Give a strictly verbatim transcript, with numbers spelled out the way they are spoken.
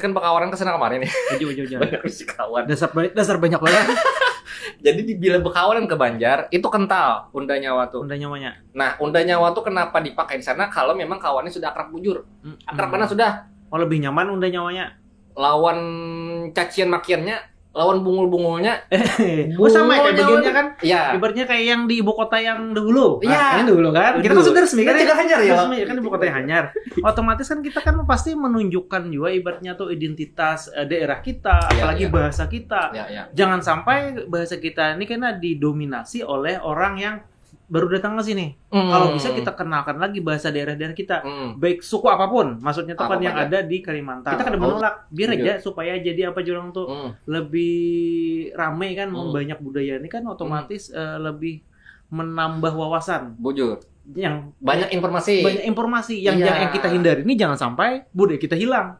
Kan bekawanan ke sana kemarin nih. Uju, uju, uju. Banyak bisi kawan. Dasar, dasar banyak banget. Jadi di bila bekawanan ke Banjar itu kental Unda Nyawa tuh. Unda Nyawanya. Nah, Unda Nyawa tuh kenapa dipakai di sana kalau memang kawannya sudah akrab bujur? Hmm. Akrab mana sudah? Oh, lebih nyaman Unda Nyawanya. Lawan cacian makiannya, lawan bungul-bungulnya. Oh, sama ya, kayak Bungulnya bagiannya kan. Ya. Ibaratnya kayak yang di ibu kota yang dahulu. Iya. Ah, yang dahulu kan. Kita kan Dulu. sudah resmi kan. Kita juga Hanyar ya. Resmi kan ibu kota Hanyar. Otomatis kan kita kan pasti menunjukkan juga ibaratnya tuh identitas eh, daerah kita, Iya, apalagi iya. Bahasa kita. Ya, ya. Jangan sampai bahasa kita ini kena didominasi oleh orang yang baru datang ke sini. Hmm. Kalau bisa kita kenalkan lagi bahasa daerah-daerah kita. Hmm. Baik suku apapun, maksudnya tuh kan Apa yang aja. Ada di Kalimantan. Kita kada Oh, menolak, biar setuju. Aja supaya jadi apa jurang tuh Hmm. lebih ramai kan, Hmm. membanyak budaya ini kan otomatis eh, lebih menambah wawasan. Bujur. Yang Banyak informasi. Banyak informasi yang Iya. yang kita hindari ini jangan sampai budaya kita hilang.